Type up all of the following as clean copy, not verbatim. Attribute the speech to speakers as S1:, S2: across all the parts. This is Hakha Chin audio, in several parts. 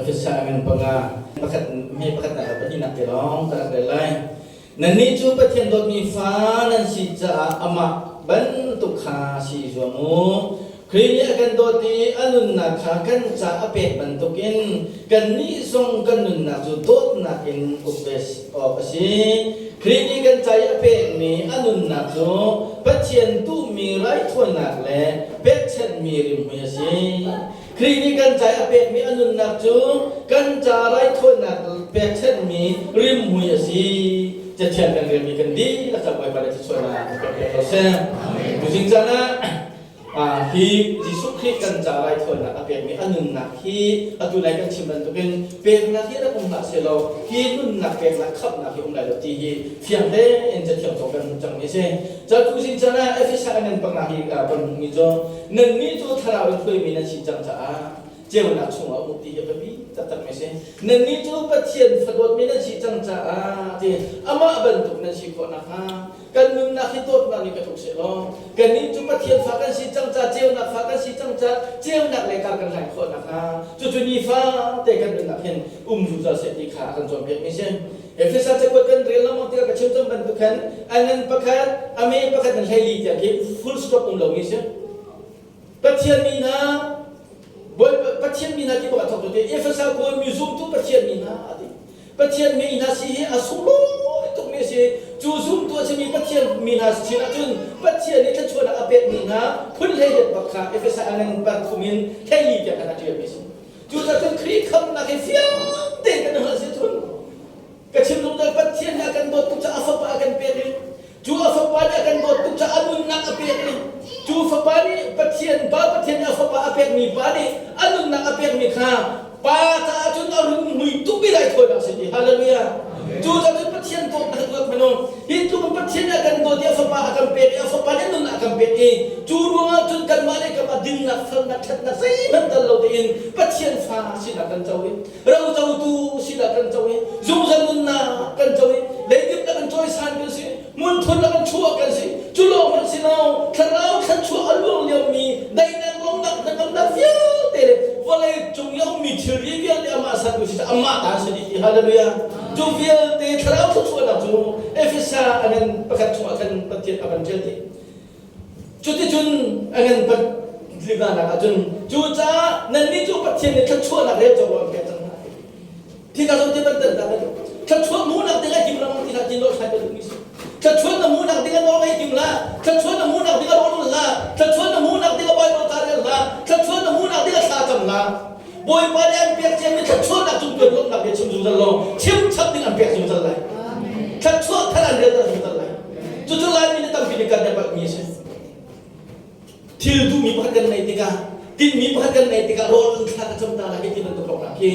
S1: Efesa ngan panga pakhat me pakhatnak le pahnihnak te lawng ka rak rel lai. Nannih cu Pathian dawtmi fa nan si caah amah bantuk kha si i zuam u. Khrih nih a kan dawt i a nunnak kha kan ca a pek bantukin kannih zong kan nunnak cu dawtnak in uk ve awk a si. Khrih nih kan ca i a pekmi a nunnak cu Pathian duhmi raithawinak le pekchanhmi rimhmui a si. Khrih nih kan ca i a pekmi a nunnak cu kan ca raithawinak pekchanhmi rimhmui a si. Cathiang kan relmi kan dihlak ca Bawipa le thluachuahnak kan pek ko seh. Tuzing caan ah hi Jesuh Khrih kan ca raithawinak a pekmi a nunnak hi atu lai kan chim bantukin peknak hi rak um hlah sehlaw hi nunnak peknak khamhnak hi um lai lo ti hi fiang tein cathiang cawng kan hmuh cangmi a si. Ca tuzing caan ah Efesa ngan panga hi kan hmuhmi cu Nannih cu thlarau in hruaimi nan si cang caah ceunak chungah um ti hi a biapi taktakmi a si. Nannih cu Pathian fadawtmi nan si cang caah ti amah bantuk nan si khawh nakhnga kan nunnak hi dawtnak nih ka tluk seh law kannih cu Pathian fa kan si cang caah ceunak fa kan si cang caah ceunak lei kar kan hlai khawh nakhnga cucu nifate kan nunnak hin um zungzal seh ti kha a kan cawnpiakmi a si. Efesa cakuat kan rel lengmang tikah ka chim cang bantuk khan a ngan pakhat a me pakhat in hleili tiang khi full stop um lomi si. Pathian mi hna Bawipa Pathian mi hna ti bak a thawk tu te Efesa khua mi zumtu Pathian mi hna a ti. Pathian mi hna si hi a sunglawi tukmi a si. Cu zumtu a simi Pathian mi hna sin ahcun Pathian nih thluachuahnak a pekmi hna phun hleiriat bak kha Efesa a ngan pathum in hleili tiang khan a ṭialmi a si. Cucaah cun Khrih khamhnak hi fiang tein kan hngalh si cun ka chim zungzal Pathian nih a kan dawt tuk caah a fapa a kan pek i cu a fapa nih a kan dawt tuk caah a nunnak a pek i cu fapa nih Pathian Pa Pathian nih a fapa a pekmi pa nih a nunnak a pekmi kha pa caah cun a runhmui tukmi raithawinak si ti hallelujah cucaah cun Pathian dawtnak hi tuak minung Hi tluk in Pathian nih a kan dawt i a Fapa a kan pek i a Fapa nih nunnak a kan pek i cu ruangah cun kanmah le kanmah dinnak, felnak, ṭhatnak zeihmanh tel lo tein Pathian fa sinak kan co i rocotu sinak kan co i zungzal nunnak kan co i leidip na kan cawisan kan si, hmunthur na kan chuah kan si, cu lawng hmanh si lo, thlarau thluachuah a luang liomi daihnak, lawmhnak, hnangamnak vialte le vawlei cung i a ummi thilri vialte amah sertu si amah ta si dih ti hallelujah. Cu vialte thlarau thluachuahnak cu Efesa a ngan pakhat chungah khan Pathian a van ṭial dih. Cuticun a ngan liganak ahcun cucaah nannih cu Pathian nih thluachuahnak rel cawk an pek cang hna. Thika zong ti ban tan ta kan thluachuah hmuhnak ding ai tim ram ti hlah ti nawl thlai ka duhmi si. Thluachuah na hmuhnak ding a nawl ai tim la. Thluachuah na hmuhnak ding a rawl la. Thluachuah na hmuhnak ding a Bible ca rel la. Thluachuah na hmuhnak ding a thla cam la. Bawipa nih an pek ciami thluachuahnak cung tuan lawmhnak bia chim zungzal law chim chap ding an pek zungzal lai. Thluachuah thar an relter zungzal lai. Cucu Laimi nih tampi nih kan palhmi a si. Thil duhmi pakhat kan neih tikah, tinhmi pakhat kan neih tikah rawl an thla ka cam ta lai ti bantuk rawknak khi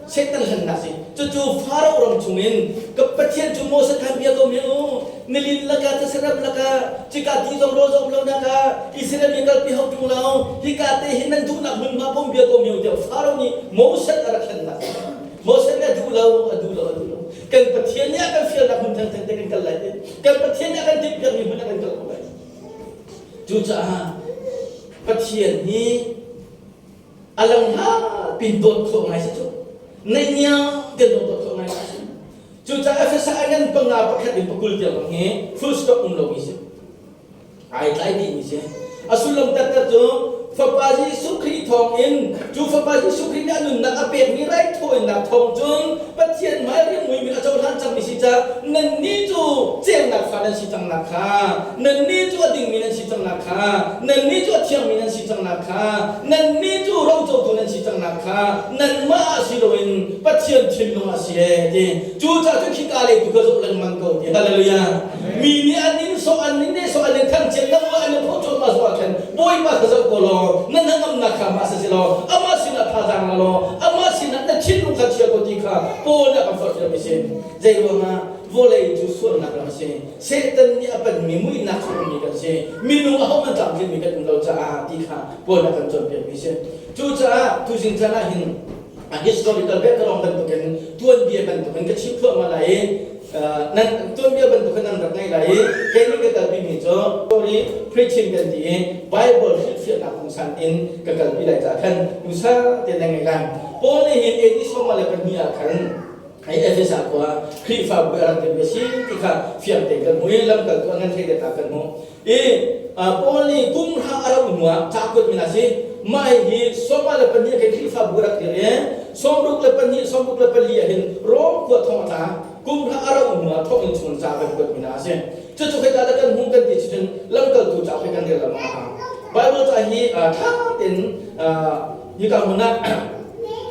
S1: Satan hlennak si. Cucu Faro ram chungin ka Pathian cu Moses khan bia ko mi u nilin laka saram laka cika ti zong rawl zong lo naka Israel mi kalpi ho tung lo hika te hin nan duhnak hmunhma pom bia ko mi u tiah Faro nih Moses a rak hlennak Moses nih a duh lo a duh lo a duh lo kan Pathian nih a kan fialnak hmun thengtheng te kan kal lai ti kan Pathian nih a kan timhpiakmi hmun ah kan kal ko lai cucaah Pathian hi a lang hla pin dawt khawh ngai si cu naihniam te dawt khawh ngai si cucaah Efesa ah ngan panga pakhat in pakul tiang bang hi full stop um lomi si ai tlai dihmi si a sullam taktak cu Fapa Jesuh Khrih thawng in cu Fapa Jesuh Khrih nih a nunnak a pekmi raithawinak thawng cun Pathian hmai rimhmui min a cohlan cangmi si caah nannih cu ceunak fa nan si cang nak kha nannih cu a dingmi nan si cang nak kha nannih cu a thiangmi nan si cang nak kha nannih cu rocotu nan si cang nak kha nanmah ah si loin Pathian thinlung ah si ee ti cucaah cun khika lei tu kha zoh lengmang ko ti hallelujah mi nih an in sawh an in nehsawh an in thangchiat nangmah an in phochuah ma zoh ah khan Bawipa kha zoh ko law na hnangamnak kha amah si law amah sinah thazaang la law amah sinah na thinlung kha chia ko ti kha Paul nih a kan forhfialmi si zei ruangah vawlei cu sualnak ram a si Satan nih a panmi muihnak chung ummi kan si minung ahohmanh tlamtlinmi kan um lo caah ti kha Paul nih a kan cawnpiakmi si cucaah tuzing caan ah hin a historical background bantukin tuanbia bantukin ka chim thluahmah lai i. Nan tuanbia bantuk khan nan rak ngaih lai i kei nih ka kalpi mi cu story preaching kan ti i Bible hrilhfiahnak pungsan in ka kalpi lai caah khan nusa te nan ngaih lai. Paul nih hin AD 22 ah khan hei Efesa khua Khrihfabu a rak dirmi a si ti kha fiang tein kan hmu i lamkaltu a ngan hlei ah kan hmuh. I Paul nih kum hra a rauh hnuah ca kuat min a si. Mah hi 22 khin Khrihfabu a rak dir i 64 64 ah hin Rom khua thong a tla. Kum hra a rauh hnuah thonginn chung ca kan kuat min a si. Cucu khoi dah kan hmuh kan ti cun lamkaltu ca khoi kan rel lengmang a hau. Bible ca hi ṭha tein hika hmun ah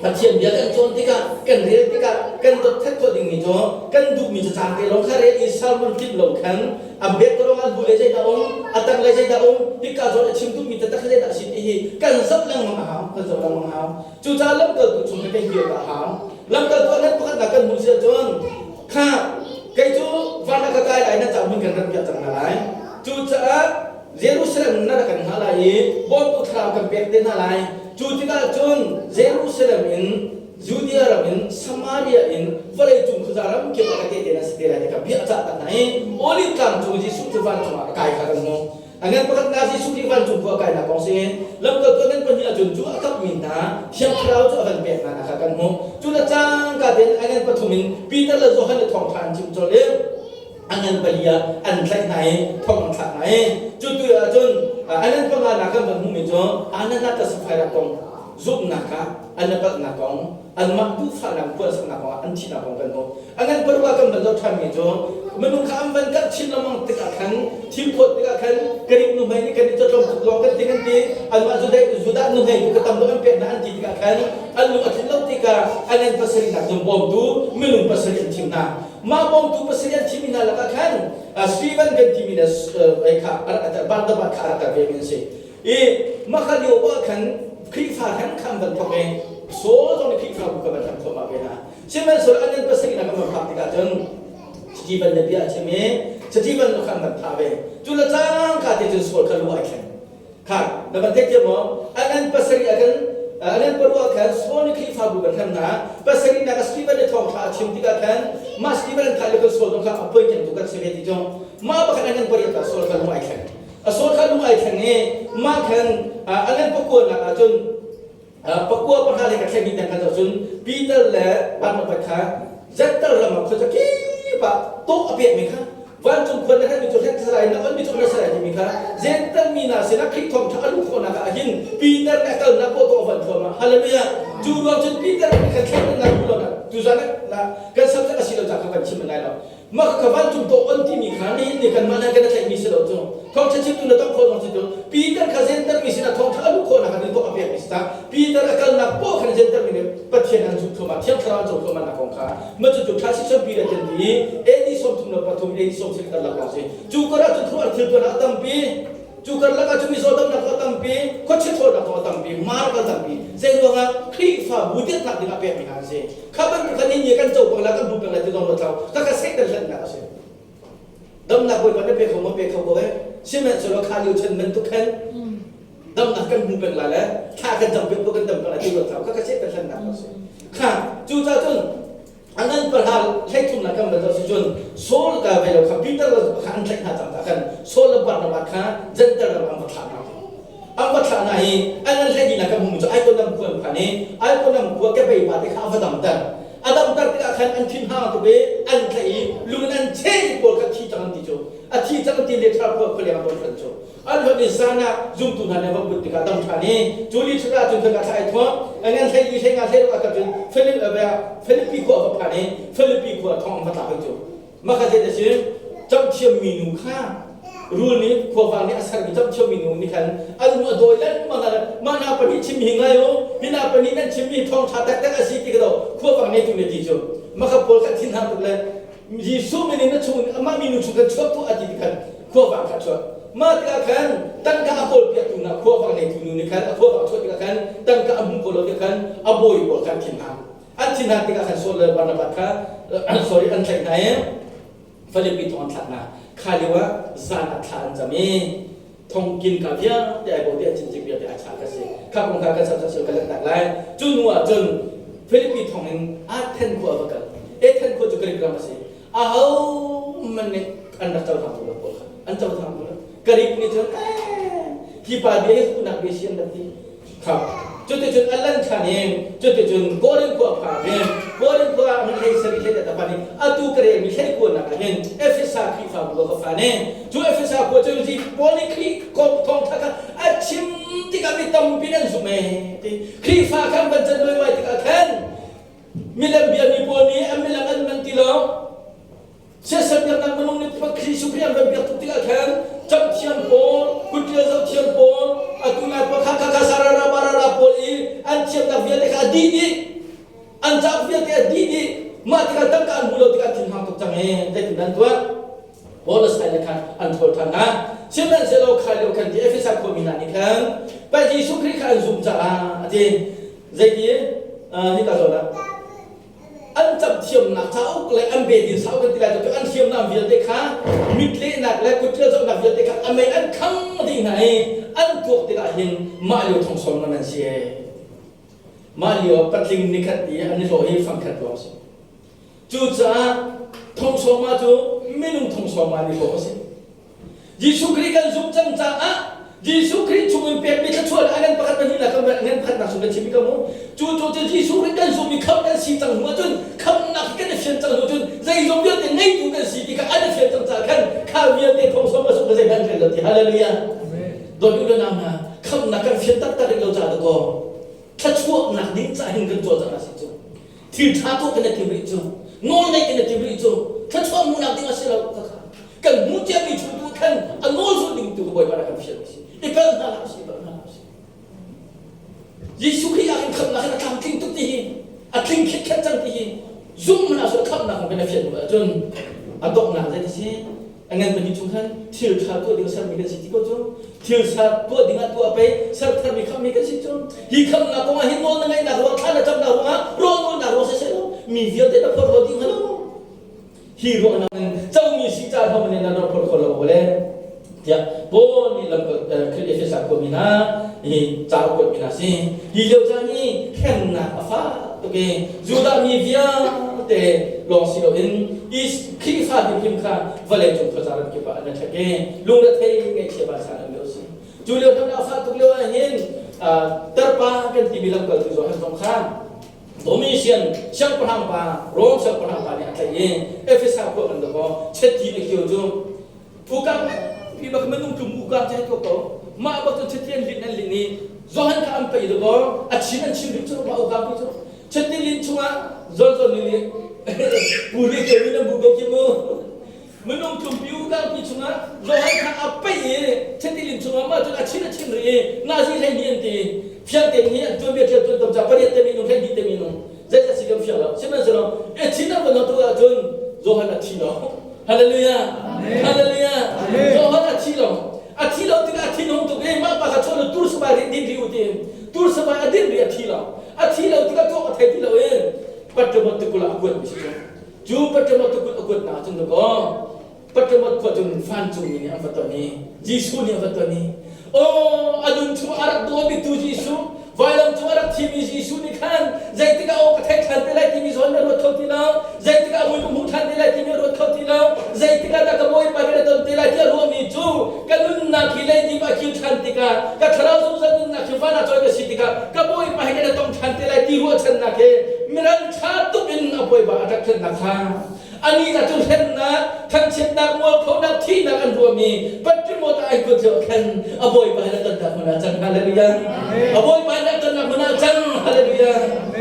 S1: Pathian bia kan cawn tikah kan rel tikah kan dot that khawh dingmi cu kan duhmi cacang te lawng kha rel i sermon timh lo khan a background ah hnu le zeidah um a tang le zeidah um hika zawn a chim duhmi taktak zeidah a si ti hi kan zoh lengmang a hau kan zoh lengmang a hau. Cucaah lamkaltu chung kha kan kir a hau. Lamkaltu ah nan pakhatnak kan hmuh si ahcun kha kei cu van ah ka kai lai nan caah hmun kan rat piak cang hna lai. Cucaah Jerusalem na rak kan hngah lai i bawmtu thlarau kan pek te hna lai. Cu tikah cun Jerusalem in Judea ram in Samaria in vawlei cung khuaza ram kip ah ka tehte na si te lai ti kha bia a cah tak hna i Olive tlang cung Jesuh cu vancung ah a kai kha kan hmuh. A ngan pakhatnak Jesuh Khrih vancung khua kainak kong si. Lamkaltu a ngan pahnih ahcun cu a kapmi hna Thiang Thlarau cu a van pek hna nak kha kan hmuh. Cu le cangka tein a ngan pathum in Peter le Johan le thawngṭha an chim colh i a ngan pali ah an tlaih hna i thong an thlak hna i cu tu ahcun a ngan panga nak kan van hmuhmi cu Ananias le Sapphira kong zumhnak ah an i palhnak kong anmah duhfahnak phuansaknak kong ah an thihnak kong kan hmuh. A ngan paruk ah kan van zoh ṭhanmi cu minung kha an van karh chin lengmang tikah khan thil phawt tikah khan Greek nuhmei nih kan i cawtlawm tuk lawng kan ti kan ti anmah Judah nuhmei tu ka tam deuh an pek hna an ti tikah khan an lung a tlin lo tikah an an pasarihnak cun bawmtu minung pasarih an thim hna. Mah bawmtu pasarih an thimmi hna lakah khan Stephen kan timi le kha Barnabas kha a rak kal vemi an si. I mah kha lio ah khan Khrihfa khan khan van thawk i Saul zong nih Khrihfabu kha van hlam thluahmah ve hna. Sihmanhsehlaw an nan pasarih nak an van phak tikah cun Stephen le bia a chim i Stephen nu kha an van thah ve. Cu le cangka te cun Saul kha lu ai thleng. Kha na van theih thiam maw? An nan pasarih ah khan an nan paruk ah khan Saul nih Khrihfabu van hlam hna. Pasarih nak ah Stephen nih thawngṭha a chim tikah khan mah Stephen an thah lio khan Saul zong kha a poi tu kan si ve ti cu. Mah pakhat an nan pariat ah Saul kha lung ai thleng. A Saul kha lung ai thleng i mah khan a ngan pakuanak ah cun pakua pahra le ka thleng ding khan cun Peter le Barnabas kha Jentail ram ah khuaza kip ah tawh a pekmi kha vancung khua na herhmi cu hlek sarai na onmi cu na sarai timi kha Jentail mi hna sinah Khrih thawngṭha a luh khawhnak ah hin Peter nih a kalnak paoh tawh a van thuam ah hallelujah. Cu ruang cun Peter nih khan thlen nak lo na tuzan kan subject a si lo ca kha kan chim lai lo. Mah ka vancung tawh on timi kha nihin ni kanmah nan kan tlaihmi si lo cu. Thawngṭha chimtu na tong khawh zong si cu. Peter kha Jentail mi sinah thawngṭha a luh khawhnak kha tuah a pekmi si ta. Peter a kalnak poah khan Jentail mi nih Pathian an zumh thluahmah, Thiang Thlarau an co thluahmah nak kong kha mah cucu ṭha si Peter kan ti i AD 33 AD 90 karlak lawng si. Cu karah cun thluah thil tuan a tampi. Cu karlak ah cun mizaw damnak a tampi, khuachia ṭhawnnak a tampi, mar a tampi. Zei ruangah Khrihfabu dirhnak dingah pekmi hna an si. Kha bantuk khan ni kan co peng lai, kan hmu peng lai ti zong ruat hlah. Kha kha Satan hlennak a si. Damnak Bawipa na pe kho maw pe kho ko eh. Sihmanhsehlaw kha lio chan bantuk khan damnak kan hmu peng lai le thla kan cam piak kan dam peng lai ti ruat hlah. Kha kha Satan hlennak a si. Kha cucaah cun Anan pahra hleithumnak kan van zoh si cun Saul ka ve lo kha Peter le kha an tlaih hna cang ta khan Saul le Barnabas kha Jentail ram an va thlah hna. An va thlah hna i an an hleih dihnak kan hmuhmi cu Aikonam khua an phan i Aikonam khua kepei pa te kha a va damter. A damter tikah khan an thin hang tuk i an tlaih i lung in an cheh i Paul kha thi cang an ti cu. A thi cang ti le thar khua khualeng a ton hran cu. An hlonh i zan ah zumtu hna nih va but tikah dam ṭhan i cu li ṭhat ahcun kan thla ai thuam ngan hlei li hlei nga hlei ruk ah cun Philip Philippi khua va phan i Philippi khua thong an va tlak hoi cu. Mah kha zei a si? Camhthiam mi nu kha rul nih khuavang nih a sermi camhthiam mi nu nih khan an nu a dawi lengmang hna. Mah hna pahnih chimmi hi ngai u, hi hna pahnih nan chimmi thawngṭha taktak a si ti ka do khuavang ngeitu nih a ti cu. Mah kha Paul kha thin hang tuk le Jesuh min in na chung amah minu chung khan chuak tuah a ti ti khan khuavang kha chuak. Mah tikah khan tangka a kawlpiaktu hna khuavang neitu nu nih khan a khuavang chuah tikah khan tangka a hmu kho lo tikah khan a bawi pawl kha an thinhang. An thinhan tikah khan Saul le Barnabas kha sorry an tlaih hna i Filipi thong an thlak hna. Kha lio ah zan ah thla an cam i thongkin ka vialte ai bo ti an cincik vialte ai chah ka si. Kha kong kha kan sam sak ka lanhtak lai. Cu hnu ah cun Filipi thong in Athen khua a va kal. Athen khua cu Greek ram a si. Aho man nih an rak cohlang lo pawl kha an cohlang lo. Greek nih cun hi pa bia hi hunak bia si an rak ti. Kha cuticun a lan ṭhan i cuticun Korin khua a phan i Korin khua ah hin hlei sarih hlei ta pan i atu ka relmi hlei kuanak ah hin Efesa Khrihfabu a va phan i cu Efesa khua cu zi Paul nih Khrih kong thawngṭha kha a chim tikah mi tampi nan zumh ee ti Khrihfa kha an van can luaimai tikah khan milem biami pawl nih an milem an man ti lo. Siasal biaknak minung nih Jesuh Khrih an van biak tuk tikah khan camhthiam pawl, kutṭial zohthiam pawl, atu lai pawl kha kha kha sarara barara pawl i an thiamnak vialte kha a dih dih. An cauk vialte a dih dih. Mah tikah tangka an hmu lo tikah thinhang tuk cang i zeitin an tuah? Paul le Silas khan an ṭhawl ṭhan hna. Sihmanhsehlaw kha lio khan ti Efesa khuami hna nih khan pa Jesuh Khrih kha an zumh caah a ti. Zeiti hika zawn ah an camhthiamnak cauk le an bedin sau kan ti lai cu an hriamnam vialte kha mitlehnak le kutṭial zohnak vialte kha a mei an khang dih hna i an tuak tikah hin mah lio thong sawm nan si mah lio patling nikhat i an i hlawh hi fangkhat lawng si. Cucaah thong sawma cu minung thong sawma an i hlawh a si. Jesuh Khrih kan zumh cang caah Jesuh Khrih chungin pekmi thluachuah le a ngan pakhat pahnih nak ngan pakhat nak chung kan chim i ka mu. Cu cu cu Jesuh Khrih kan zumh i khamh kan si cang hnu ahcun khamhnak hi kan i fian cang hnu cun zeizong vialte ngeitu kan si ti kha an i fian cang caah khan kha vialte thong sawm a sung ka zeihmanh rel lo ti. Hallelujah. Dawt u le nau hna, khamhnak kan fian taktak rih lo caah dakaw thluachuahnak ding caah hin kan cawlcangh a si cu. Thil ṭha tuah kan i tim rih cu, nawl ngeih kan i tim rih cu, thluachuah hmuhnak ding a si lo khakha. Kan hmuh ciami chung tu khan a nawl zulh ding tu Bawipa nih a kan fial a si. I pel hna hlah usih, pel hna hlah usih. Jesuh Khrih ah hin khamhnak hin a tlamtling tuk ti hi, a tling khitkhet cang ti hi, zumh hmanh ah khamhnak kong kan i fian hnu ahcun a donghnak zei ti si? A ngan pahnih chung khan thil ṭha tuah ding sermi kan si ti ko cu. Thil ṭha tuah ding ah tuah pei sertharmi khamhmi kan si cu. Hi khamhnak kong ah hin nawl na ngeihnak ruang, thla na camnak ruangah rawl nawlnak ruang siseh law mi vialte na phorhlaw dih hnga lo maw? Hi ruang in comi si ca hom in na rak phor kho lo le tiah Paul nih lamkal Khrih Efesa khuami hna hi ca a kuatmi hna si. Hi lio caan hi hremnak a fak tuk i Judah mi vialte lawng si loin Khrihfa hrimhrim kha vawleicung khuaza ram kip ah an ṭhek i lungrethei ngaihchia vansan an lio a si. Cu lio hremnak a fah tuk lio ah hin tarpa kan timi lamkaltu Johan zong kha Domitian siangpahrang pa Rom siangpahrang pa nih a tlaih i Efesa khua kan dakaw chet ti na kio cu ukang pi bak minung tlum ukang cu hei tuak ko mah bak cu cheti an lin an lin i Johan kha an paih dakaw a chin an chim rih cu mah ukang pi cu cheti lin chungah John John nih pu nih ke min an bu ko ki mu. Minung tlumpi ukangpi chungah Johan kha a paih i thetilin chungah mah cun a chin a chin rih i nazi 12 an ti. Fiang tein hi an tuanbia ṭial tuan tom ca pariat te minung 12 te minung zeizat si kan fiang lo. Sihmanhsehlaw a thin a van tu ahcun Johan a thi lo. Hallelujah. Hallelujah. Johan a thi lo. A thi lo tikah a thin hung tuk i mah pa kha chuah tur sabai rin din ri u tiin tur sabai a din ri a thi lo. A thi lo tikah tuak a thei ti lo i Patramot tikul ah a kuat mi si cu. Cu Patramot tukut a kuatnak cun dakaw Patramot khua cun vancungmi nih an va ton i Jesuh nih a va ton i aw a nun chung a rak dawmi tu Jesuh vailam cung a rak thimi Jesuh nih khan zeitikah aw ka thei ṭhan te lai timi zawn na ruat kho ti lo, zeitikah a mui ka hmuh ṭhan te lai timi a ruat kho ti lo, zeitikah dah ka Bawipa nih na ton te lai tiah ruahmi cu ka nunnak hi leidip a kil ṭhan tikah ka thlarau zungzal nunnak hi van ah cawi ka si tikah ka Bawipa he kan i tong ṭhan te lai ti ruahchannak he miral ṭha tuk in a Bawipa a ṭap ṭhannak kha anih dah cu hlennak thangchiatnak mualphonak thihnak an ruahmi Patrimot ah ai kut lio khan a Bawipa he na tonnak hmun ah cang. Hallelujah. A Bawipa he na tonnak hmun ah cang. Hallelujah.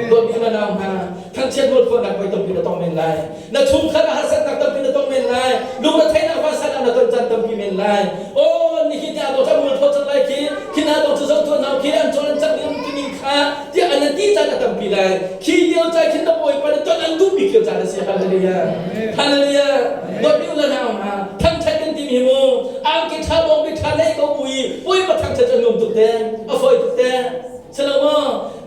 S1: Dawtmi na nau hna, thangchiat mualphonak voi tampi na tong men lai. Na chungkhar ah harsatnak tampi na tong men lai. Lungretheihnak vansan ah na ton caan tampi men lai. Oh, nihin ni ah dawt mualpho cang lai khi, khi hna dawt cu zoh tuah hna khi an cawl an cang ning timi kha tiah an ti caan a tampi lai. Khi lio caan khin na Bawipa na ton an duhmi lio caan a si. Hallelujah. Hallelujah. Dawtmi u le nau hna, thangṭhat kan timi hi mu, angki ṭha bawngbi ṭha nei ko bu i Bawipa thangṭhat cu a nuam tuk te, a fawi tuk te. Silo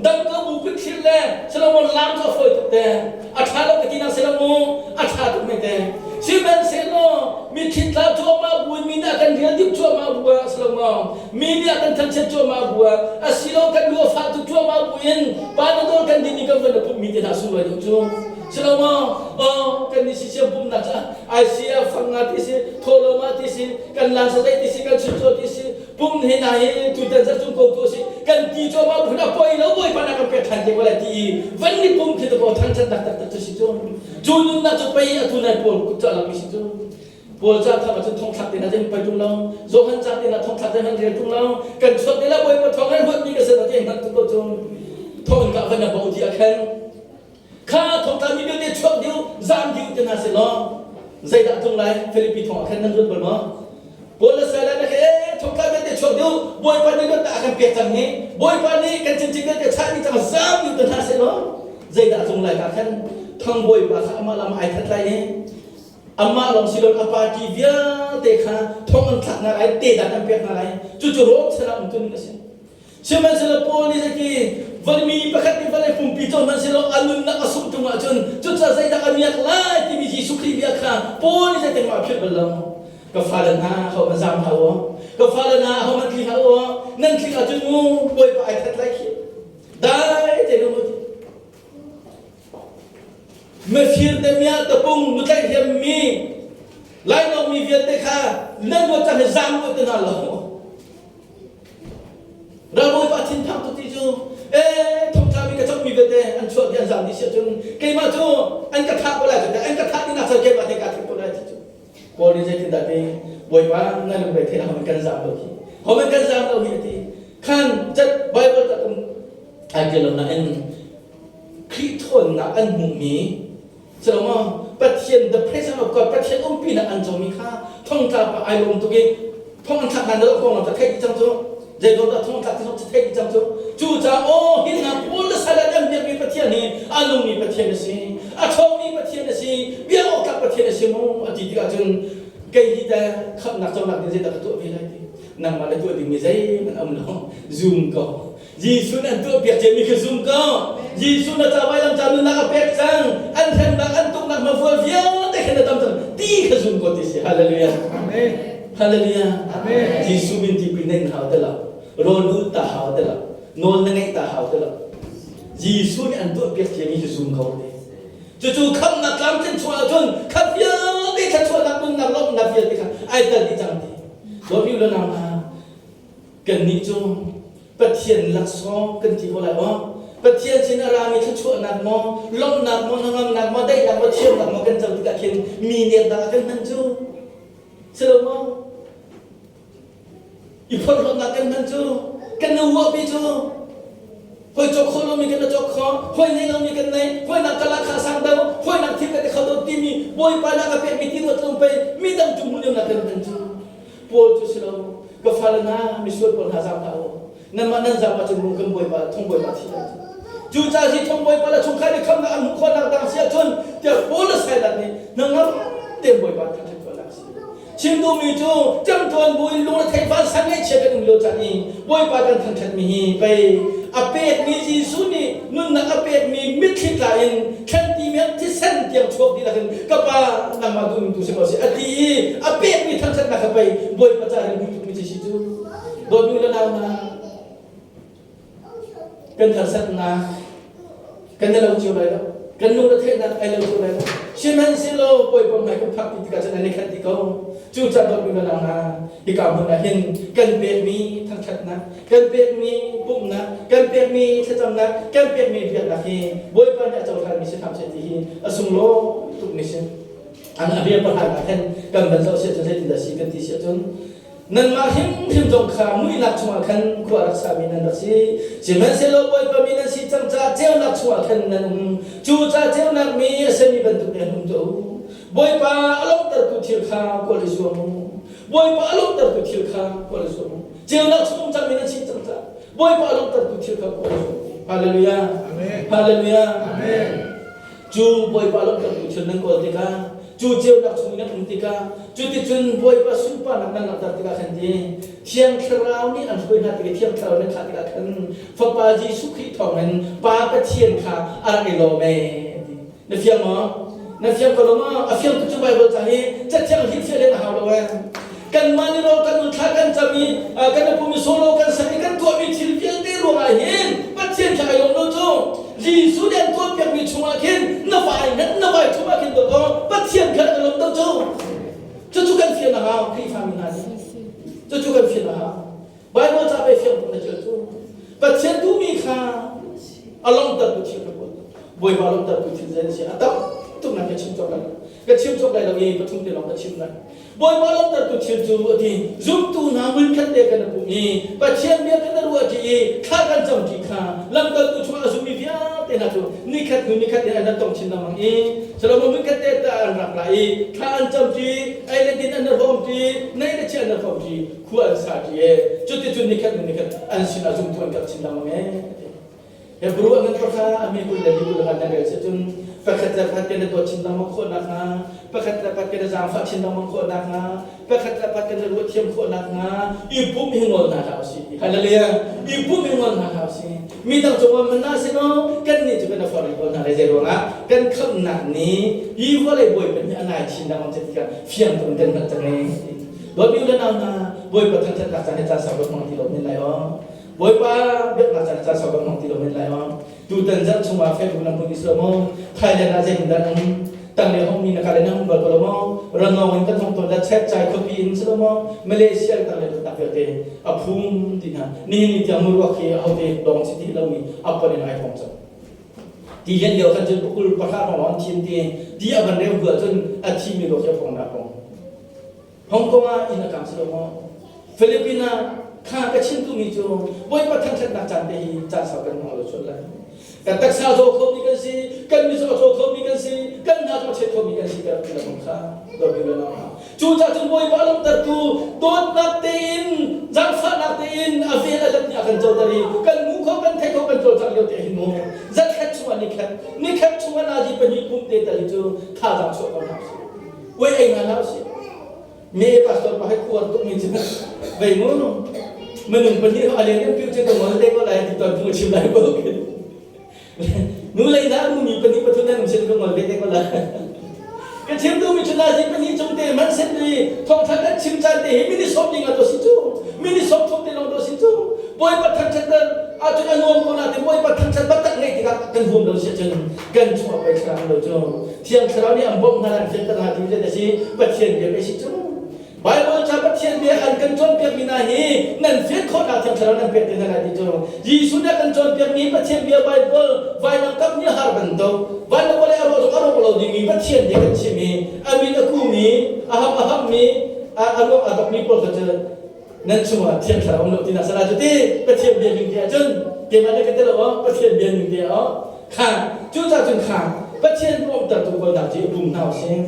S1: dam ko bu kut thlir le silo lam cu a fawi tuk te. A ṭha lo ka ti nak silo mu, a ṭha tuk me te. Sihmanhsehlaw mi thitla cuahmah bu in mi nih a kan rial dip cuahmah bu ah silo maw, mi nih a kan thangchiat cuahmah bu ah asilo kan lu a fah tuk cuahmah bu in Panadol kan din i kan van a pummi te hna sunglawi deuh cu. Si lo maw? Oh, kan nih sisiam pumnak ca ICF fang nga ti si, tholoma ti si, kan lan sa ti si, kan chuncaw ti si, pum he na hi tutan zarh cung ko tu si, kan ti cuahmah phun a poi lo Bawipa na kan pek ṭhan te ko lai ti i van ni pum khi ko thangṭhat nak taktak cu si cu. Cu nunnak cu pei atu nai Paul kut cu a langmi si cu. Paul ca kha cun thongthlak te na zeng poi ṭung lo, Johan ca te na thongthlak te han rel ṭung lo, kan chuak te la Bawipa thawng han huat mi ka se te hman tu ko cun thong ka van na bo ti a khen. Kha thongtla mi vialte chuak diu, zam diu te hna se law, zeidah tlung lai Filipi thong ah khan nan ruat bal maw? Paul le Silas na khe thongtla vialte chuak diu, Bawipa nih luatnak a kan pek cang hi, Bawipa nih kan cincin vialte chah dih cang zam diu te hna se law, zeidah tlung lai ka khan thong Bawipa kha amah lam ai that lai i Amah lawng si loin a party vialte kha thong an thlak hna lai, tedan an pek hna lai. Cucu Rom chan ah umtuning a si. Sihmanhsehlaw Paul nih zeiti vawlmi pakhat nih vawlei pumpi cu hmanhsehlaw a nunnak a sungh ṭung ahcun cucaah zeidah a miak lai timi Jesuh Khrih bia kha Paul nih zeitin mah a philh bal lo. Ka fale hna, hohmanh zaam hlah u. Ka fale hna, hohmanh tli hlah u. Nan tlik ahcun mu Bawipa ai that lai khi. Dai tein um u ti. Mifir te mia tapung mutlaih hiammi lainawngmi vialte kha nan ruat cang hi zaam ruat te hna lo. Ralbawipa thinphang tuk ti cu ee thongtla mi ka cawkmi vialte an chuah dih an zaam dih si ahcun keimah cu an ka thah ko lai cu an ka thah ding nak cun keimah te kaa thim ko lai ti cu. Paul nih zeitindah ti Bawipa na lungre thei ahohmanh kan zaam lo hi ahohmanh kan zaam lo hi a ti. Khan cat Bible ta kum ai ṭial lo nain Khrih ṭhawnnak an hmuhmi si lo maw Pathian the presence of God Pathian umpinak an comi kha thongtla pa ai lawm tuk i thong an thlak hlan lo kong ta theih cang cu zeidaw dah thong thlak ti zong theih cang cu cu caah aw hi hna Paul le Silas an biakmi Pathian hi a nungmi Pathian a si a ṭhawngmi Pathian a si biak awk tlak Pathian a si mu a ti tikah cun kei hi teh khamhnak conak ding zeidah ka tuah ve lai ti nangmah le tuah dingmi zeihmanh a um lo zum ko Jesuh nih an tuahpiak ciami khi zum ko. Jesuh na ca vailam ca nunnak a pek cang. An hremnak, an tuknak hmafual vialte khin na tam cang. Ti kha zum ko ti si. Hallelujah. Amen. Hallelujah. Amen. Jesuh min tipil na in hau te lo. Rawl ul ta hau te lo. Nawl na ngeih ta hau te lo. Jesuh nih an tuahpiak ciami khi zum ko ti. Cucu khamhnak tlamtlin chung ahcun kha vialte thluachuahnak nunnak lawmhnak vialte kha ai tel dih cang ti. Dawtmi u le nau hna, Kannih cu Pathian laksawng kan ti ko lai maw? Pathian sin a rami thluachuahnak maw, lawmhnak maw, hnangamnak maw, daihnak maw, thiamnak maw kan co tikah khin mi neknak ah kan hman cu. Si lo maw? I phorhlawtnak kan hman cu, kan i uahpi cu, hawi cawk khawh lomi kan i cawk khawh, hawi nei lomi kan nei, hawi nak kala kha sang deuh, hawi nak thil kan ti kho deuh timi Bawipa nih a ka pekmi ti ruat tlung pei midang cu hmuh lionak kan hman cu. Paul cu si lo, ka fale hna, misual pawl hna zaam hlah u. Nanmah nan zaam ahcun mu kan bawipa, thong bawipa thi lai cu. Cu ca hi thong bawipa le chungkhar nih khamnak an hmuh khawhnak dang si ahcun tiah Paul le Silas nih hnangam tein bawipa an thangṭhat khawhnak a si. Chim duhmi cu ṭamṭuan buin lungre theih vansan ngaihchia kan um lio caan i bawipa kan thangṭhatmi hi pei a pekmi Jesuh nih nunnak a pekmi mitthli tla in thlanti miang thisen tiang chuak dihlak in ka pa nangmah duhning tu si ko seh a ti i a pekmi thangṭhatnak kha pei Bawipa ca rian hmu tukmi si cu dawtmi le nau hna kan harsatnak kan i lo cio lai lo kan lungre theihnak ai lo cio lai lo sihmanhsehlaw Bawipa hmai kan phak ti tikah cun an i khat dih ko cu ca dawtmi le nau hna hika hmun ah hin kan pekmi thangṭhatnak kan pekmi pumhnak, kan pekmi thlacamnak, kan pekmi biaknak hi Bawipa nih a cohlanmi si hram seh ti hi a sunglawi tukmi si. An a bia pahra ah khan kan van zoh si ahcun zeitindah si kan ti si ahcun nanmah hrimhrim zong kha muihnak chungah khan khua rak sami nan rak si. Sihmanhsehlaw Bawipa mi nan si cang caah ceunak chungah khan nan um. Cu ca ceunak mi a simi bantuk nih an um tuah u. Bawipa a lawmhtertu thil kha kawl i zuam u. Bawipa a lawmhtertu thil kha kawl i zuam u. Ceunak chung cangmi nan si cang caah Bawipa a lawmhtertu thil kha kawl u. Hallelujah. Amen. Hallelujah. Amen. Cu Bawipa lawmhtertu thil nan kawl tikah cu ceunak chung nan um tikah cuticun Bawipa sunparnak nan langhter tikah khan ti Thiang Thlarau nih an hruai hna tik i Thiang Thlarau nan khah tikah khan Fapa Jesuh Khrih thawngin Pa Pathian kha a rak i lawm ee ti. Na fiang maw? Na fiang ko lo maw? A fiang tuk cu Bible ca hi cathiang hrilhfiah len a hau lo ee. Kanmah nih rawl kan thla kan cam i kan pum i solo kan sak i kan tuahmi thil vialte ruangah hin Pathian kha ai lawm lo cu. Jesuh nih an tuahpiakmi chungah khin na fa in Bawipa lawmhtertu thil zei a si? A tam tuk nan ka chim cawk lai lo. Ka chim cawk lai lo i pathum te lawng ka chim lai. Bawipa lawmhtertu thil cu a ti, zumtu hna hmunkhat te kan i pum i Pathian bia kan i ruahṭi i thla kan camṭi kha lamkaltu chungah a zummi vialte hna cu nikhat hnu nikhat in an rak tong chin lengmang i Solomon hmunkhat te tah an rak ra i thla an camṭi, ei le din an i hrawmṭi, neih le chiah an i hrawmṭi, khua an saṭi e. Cuticun nikhat hnu nikhat an sinah zumtu an karh chin lengmang e. Hebrew an pakha a mi 24 kha nan rel cun pakhat le pakhat kan i dawt chin lengmang khawh nakhnga, pakhat le pakhat kan i zaangfah chin lengmang khawh nakhnga, pakhat le pakhat kan i ruahthiam khawh nakhnga i pumh hi ngol hna hlah usih. Hallelujah. I pumh hi ngol hna hlah usih. Mi dang cungah man hna sinaw kan nih cu kan i forh ko hna le zei ruangah kan khamhnak nih hi vawlei bawipa nih a nai chin lengmang tikah fiang tuk in kan hngalh cang ee. Dawtmi u le nau hna, Bawipa thangṭhatnak caan hi caan sau kan hmang ti lo men lai aw. Bawipa biaknak caan caan sau kan hmang ti lo men lai aw. Tutan zarh chungah Facebook na hmun islo maw? Thailand ah zeitindah nan um? Tang le hong mi na kale na hung bal ko lo maw? Ranong in kan hong tawn la chet chai khuapi in si lo maw? Malaysia tang le tak vialte a phum ti hna. Nihin ni tiang muruak hi ahote dong si ti lomi a pon in ai thong cang. Ti lian lio khan cun pakul pahra hrawng lawng thim ti ti a van reu hnu ahcun a thimi ruak hi a phong dah kong. Hong Kong ah inn a kang si lo maw? Philippines ah kha ka chim duhmi cu Bawipa thangṭhatnak caan te hi caan sau kan hmang lo sual lai. Kan taksa a zaw khomi kan si, kan mitzaw a caw khomi kan si, kan hna zong a chet khomi kan si ka rak ti lengmang kha dawtmi le nau hna. Cucaah cun Bawipa lawmhtertu dawtnak tein, zaangfahnak tein a vel a let nih a kan coter i kan hmu kho, kan thei kho, kan cawlcangh lio te hin mu zarhkhat chungah nikhat, nikhat chungah nazi pahnih pum te tal hi cu thazaang chuah ko hna usih. Uai ei hna hlah usih. Me pastor pa he kuar tuk mi cu vei mu minung pahnih a len in piu cu ka ngol te ko lai ti ton phung chim lai ko nu lei na nu mi pahnih pathum nan um sin ka ngol ve te ko lai ka chim duhmi cu nazi pahnih cung te man sen ri thawngtha kan chim caan te hi mini sawm ding a to si cu mini sawm thum te long to si cu bawipa thangthat ahcun a nuam ko na te bawipa thangthat batak ngei tikah kan huam lo si cun kan chungah pei thlarau lo cu Thiang Thlarau nih an bawmh hna an fianter hna ti a si Pathian bia pei si cu Bible ca Pathian bia an kan cawnpiakmi hna hi nan fian khawhnak Thiang Thlarau nan pek te hna lai ti cu Jesuh nih a kan cawnpiakmi Pathian bia Bible vailam kap nih har bantuk van le vawlei a rawh zong a rawk lo dingmi Pathian bia kan chim i a min a kumi a ham a hammi a ruang a dokmi pawl kha cu nan chungah Thiang Thlarau um lo ti na salah cu ti Pathian bia ning te ahcun keimah nih ka ti lo aw Pathian bia ning te aw kha cucaah cun kha Pathian ruamtertu kawlnak cu i pum hna usih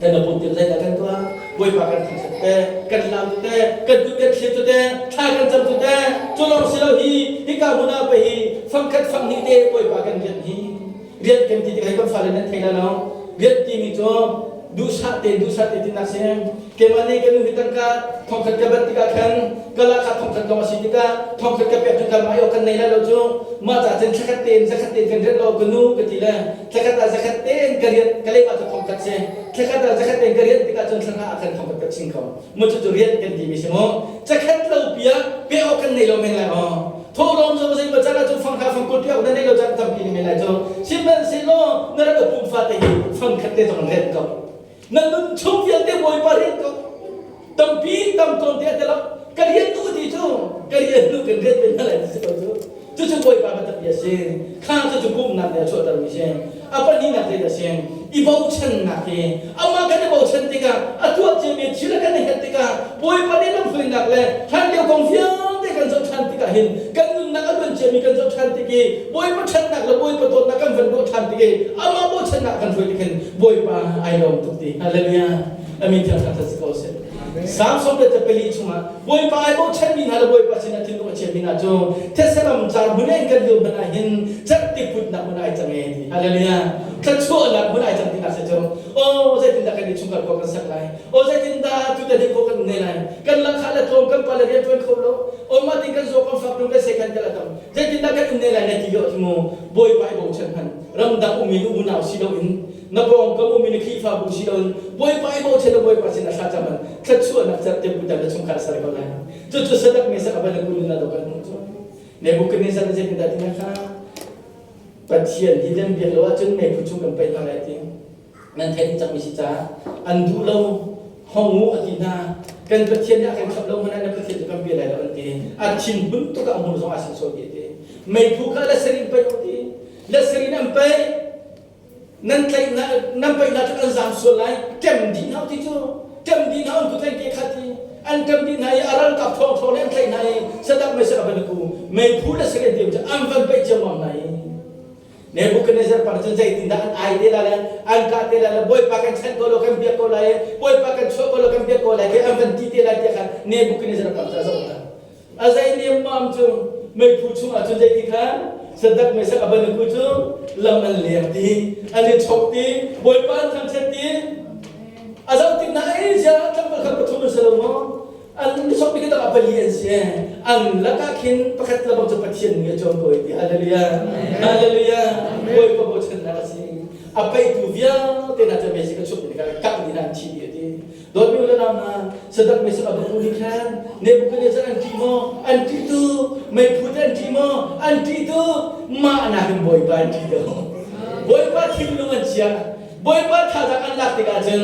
S1: kan i pum tik zeidah kan tuah Bawipa kan thangṭhat te kan lam cu te kan kut kan thlir cu te thla kan cam cu te cu lawng si lo hi hika hmun ah pei hi fangkhat fanghnih te Bawipa kan rian hi rian kan ti tikah kan fale nan thei lai lo rian timi cu duhsah te duhsah te tinak si keimah nih ka nu hi tangka thongkhat ka bat tikah khan ka lahkhah thongkhat lawng a si tikah thongkhat ka pek cu kan mah kan nei lai lo cu mah ca cun thlakhat tein zakhat tein kan rian lo ka nu ka ti le thlakhat ah zakhat tein ka rian ka lei ah cu thongkhat si thlakhat ah zakhat tein ka rian tikah cun thlanga ah khan thongkhat ka ching ko mu cu cu rian kan timi si mu zakhat lo pia pe awk kan nei lo men lai maw thawhlawm zong zei ma caan ah cun fangkha fangkul pe awk na nei lo caan tampi ni men lai cu sihmanhsehlaw na rak pum fate hi fangkhat te zong rian ko Na nun chung vialte Bawipa rian ko. Tampi tam tawn te a tel ka rian tu ti cu ka rian nu kan rian pe hna lai ti si ko cu. Cucu Bawipa biatak bia si. Kha cucu pumnak nih a chuahtermi si. A pahnihnak zei dah si? I bochannak hi amah kan i bochan tikah a tuah ciami thil a kan i het tikah Bawipa nih lamhruainak le hlan lio kong vialte kan zoh ṭhan tikah hin kan nunnak a luan ciami kan zoh ṭhan tik i Bawipa ṭhatnak le Bawipa dawtnak kan van ruah ṭhan tik i amah bochannak kan hruai tik hin Bawipa ai lawm tuk ti. Hallelujah. Amin thiang thang si ko seh. Samson le pali chungah Bawipa ai bochanmi hna le Bawipa sinah thinlung a chiami hna cu thetse ram car hmun in kan lio hmanh ah hin cerhti putnak hmun ai cang e ti. Hallelujah. Thluachuahnak hmun ai cang tinak si cu. Oh zeitindah kan i chungkhar khua kan sak lai. Oh zeitindah tutan hi khua kan nei lai. Kan lakha le tlawm kan pa le rian ṭuan kho lo. Oh mah tin kan zaw kan fak kan se kan kal a tam. Zeitindah kan um ne lai na ti lo cu mu. Bawipa i bochan hmanh ramdang ummi nu unau si loin na pawngkam ummi na Khrihfabu si loin Bawipa i bochan na Bawipa sin a thla cam thluachuahnak cerhte putar na chungkhar ser ko lai. Cucu Sadak Mesak Abednego nun ah kan hmuh cu. Nebuchadnezzar nih zeitindah ti na kha Pathian hi nan biak lo ahcun meiphu chung kan paih hna lai ti. Nan theih cangmi si caah an duh lo hong u a ti hna. Kan Pathian nih a kan khamh lo hmanh ah na Pathian cu kan bia lai lo an ti. A thinhun tuk ah a hmur zong aa sensawh dih a ti. Meiphu kha la ser in paih u ti. Letserin an paih. Nan tlaih nan paih hna cu an zaam sual lai. Ṭem dih hna ti cu. Ṭem dih hna an kut an ke khat i an ṭem dih hna i a ralkap ṭhawng ṭhawng le an tlaih hna i sadak mei a van ku meiphu le seren te cu an van paih ciammam hna i Nebuchadnezzar pa cun zeitindah an ai te lai le an kah te lai le Bawipa kan chanh ko law kan biak ko lai i Bawipa kan chuah ko law kan biak ko lai ti an van ti te lai tiah khan Nebuchadnezzar pa cu a zoh hna. A zei nemmam cu meiphu chungah cun zeiti kha Sadak Mesak Abednego cu lam an leng ti an i chok ti Bawipa an thangṭhat ti a zoh tik hna ei zia tlangval kha pathum an si lo maw an sok mi dang pali an si an lakah khin pakhat le bang cu Pathian nih a cawn ko ti hallelujah hallelujah Bawipa bochannak a si a peihtu vialte hna cu mesi ka chuk ni ka kak ni hna an thi dih ti dawtmi le nau hna sadak mesi a bu nih khan Nebuchadnezzar an ṭih maw an ṭih tu meiphu te an ṭih maw an ṭih tu mah nakin Bawipa an ṭih deuh Bawipa thinlung an chia Bawipa thazaang an lak tikah cun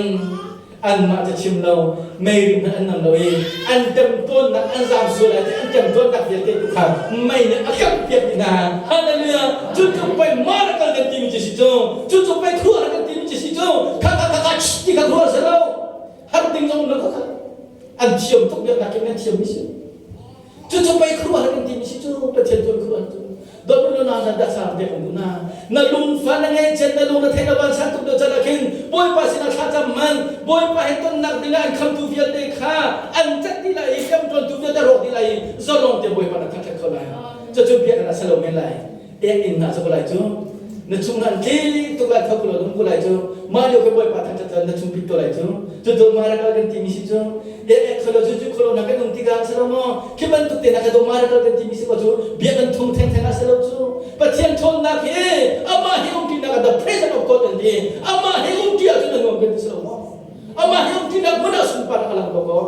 S1: anmah cu chim lo mei rim an nam lo i an temtawnnak an zaam sual lai ti an temtawnnak vialte tu kha mei nih a kangh piak dih hna. Hallelujah! Cu cu pei mar a kal kan timi cu si cu cu cu pei khua kan timi cu si cu kha kha kha kha ti kha khua si lo har ding zong lo kha kha an thiam tuk biaknak in an thiam mi si. Cucu pei khuaruahhar kan timi si cu Pathian tuan khuaruahhar cu dawt na na dah sa pek um na na lungfa na ngaihchiat na lung na theih na vansan tuk do can ah khin Bawipa sinah thla cam man Bawipa he tonnak dingah an khamtu vialte kha an cat dih lai i ṭamṭuantu vialte rawk dih lai i zalong te Bawipa na thangṭhat kho lai. Cucu biakinn ah si lo men lai. Ek inn ah cu lai cu na chung an tli tuk lai tho ko lo dum ko lai cu mah lio ke Bawipa thangṭhat cun na chung pit ko lai cu cucu miracle kan timi si cu ek ek kholo cu cu kholo na kan um tikah si lo maw khi bantuk te na ka do miracle kan timi si ko cu biakinn thung thengtheng ah si lo cu Pathian ṭhawnnak hi amah he umṭinak ah the presence of God an ti amah he umṭi ahcun a nuam kan ti si lo maw Amah hi umṭinak hmun ah sunparnak a lang ko ko.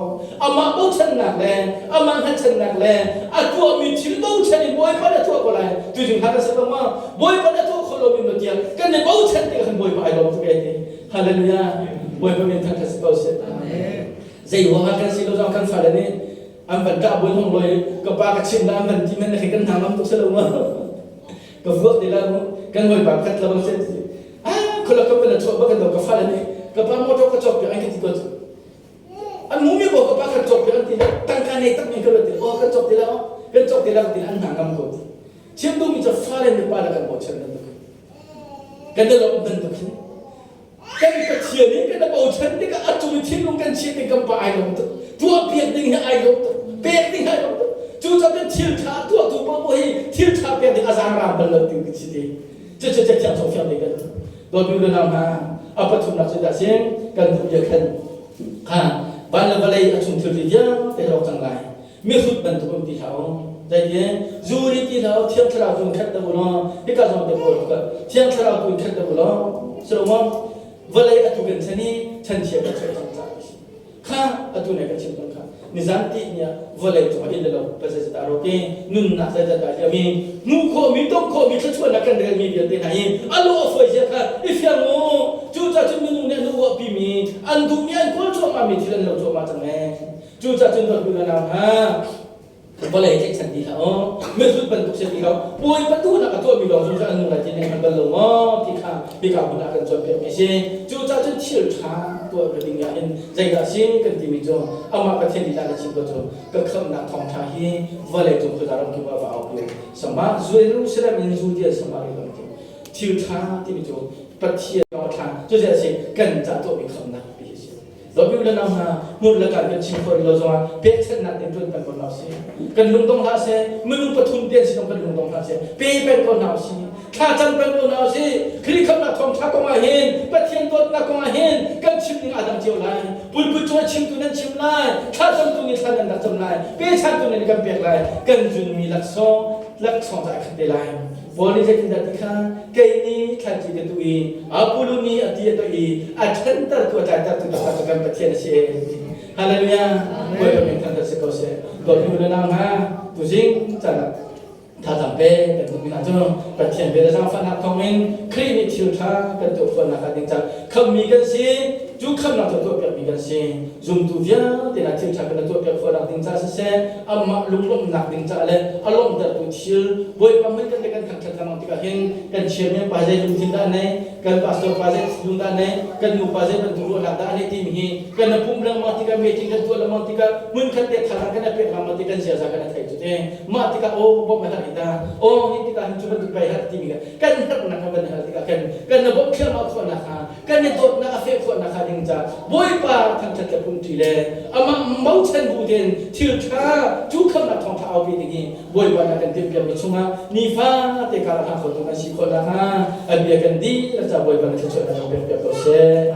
S1: Amah bochannak le amah hngatchannak le a tuahmi thil bochan in Bawipa na tuah ko lai. Tuzing hla kan sak lo maw? Bawipa na tuah kho lomi no tiang kan i bochan tikah khan Bawipa ai lawm tuk e ti. Hallelujah. Bawipa min thangṭhat si ko seh. Zei ruangah kan si lo zong kan fale nih an van kah buan hong loi ka pa ka chim la an van ti men na khi kan hna ngam tuk si lo maw? Ka vuak ti la mu kan hawipa khat la bang se ah khula ka pala chuah bak kan ka fale nih ka pa motor ka cawk piak an ka ti ko cu an mu mi ko ka pa kan cawk piak an ti tangka nei tak mi ka lo ti oh kan cawk ti la kan cawk ti la ti an hna ngam ko ti chim duh mi cu fale nih pa la kan bochan bantuk kan da lo bantuk hin kan Pathian in kan bochan tikah a cung i thinlung kan chiah ding kan pa ai lawm tuk tuah piak ding hi ai lawm tuk pek ding ai lawm tuk cu cun thil ṭha tuahtu paoh hi thil ṭha pek ding a zaang bal lo ti si ti cucu cathiang chung fiang ding kan dawtmi le nau hna a pathumnak cu dah sin kan duh bia khan kha van le vawlei a chung thilri vialte rawk cang lai mihrut bantuk um ti hlah u zeiti zu ri ti hlah u thiang thlarau tu in khat deuh u law hika zawn te pawl ka thiang thlarau tu in khat deuh u law silo vawlei atu kan chan i chanchia kan chuah cang caah kha atu ne kan chim cang kha nizan ti ni ah vawlei cung ah inn le lo pasal ta ro ke nunnak zeizat dah liam i hmuh khawhmi tong khawhmi thluachuahnak kan relmi vialte hna hi a lawh a fawi zia kha i fiang u cucaah cun minung nih an uahpi mi an duhmi an kawl cuahmah mi thil an lo cuahmah cang ee Cucaah cun dawtmi unau hna, vawlei tlaihchan ti hlah u, mihrut bantuk si ti hlah u, Bawipa duhnak a tuahmi lawng zungzal an nung lai ti nan hngal bal lo maw ti kha hika hmun ah kan cawnpiakmi a si. Cucaah cun thil ṭha tuah ka ding ah hin zeidah a si kan timi cu amah Pathian lila na chim ko cu ka khamhnak thawngṭha hi vawlei cung khuaza ramkip ah va aupi u. Sama Jerusalem in Judea Samaria lam cu thil ṭha timi cu Pathian lawng a ṭha cu zei a si kan ca tuahmi khamhnak ti hi a si. Dawtmi le nau hna, hmur le kaan kan chim khawh rih lo zongah pekchanhnak in ṭuan peng ko hna usih. Kan lungdong hlah seh, minung pathum te an si zong kan lungdong hlah seh, pe peng ko hna usih. Thla cam peng ko hna usih. Khrih khamhnak thawngṭha kong ah hin, Pathian dawtnak kong ah hin kan chim ning aa dang cio lai. Pulput cung ah chimtu nan chim lai, thla camtu nih thla nan rak cam lai, pechantu nan kan pek lai, kan zunmi laksawng, laksawng cu ai khat te lai. Paul nih zeitindah ti kha kei nih thlaici ka tuh i Apollo nih a ti a toih i a ṭhantertu a tlaitertu taktak cu kan Pathian a si. Hallelujah. Bawipa min thangṭhat si ko seh. Dawtmi u le nau hna, tuzing caan ah thazaang pe kan duhmi hna cu Pathian bia le zaangfahnak thawngin Khrih nih thil ṭha kan tuah khawhnak hnga ding caah khamhmi kan si. Cu khamnak cu tuahpiakmi kan si. Zumtu vialte na thil ṭha kan tuahpiak khawh nak ding caah siseh, amah lunglawmhnak ding caah le a lawmhtertu thil Bawipa hmanh kan kan thangṭhat lengmang tikah hin kan chairman pa zei lungthin dah nei, kan pastor pa zei lung dah nei, kan nu pa zei bantuk ruahnak dah nei timi hi kan na pumh lengmang tikah meeting kan tuah lengmang tikah hmunkhat te thazaang kan pek lengmang tik kan ziaza kan thei cu te mah tikah aw bawmh a herh hi ta aw hi tikah hin cu bantuk pei herh timi kan herhnak kan van hal tikah kan kan na bawmh thliahmah khawh nakhnga kan i dawtnak a feh khawh nakhnga ding ca Bawipa thangṭhat le pumṭi le amah bochan bu tein thil ṭha cu khamnak thawngṭha aupi ding hi Bawipa nih a kan timhpiakmi chungah nifa te kar a hlang khotu kan si khawh nakhnga a bia kan dihlak ca Bawipa nih thluachuahnak kan pekpiak ko seh.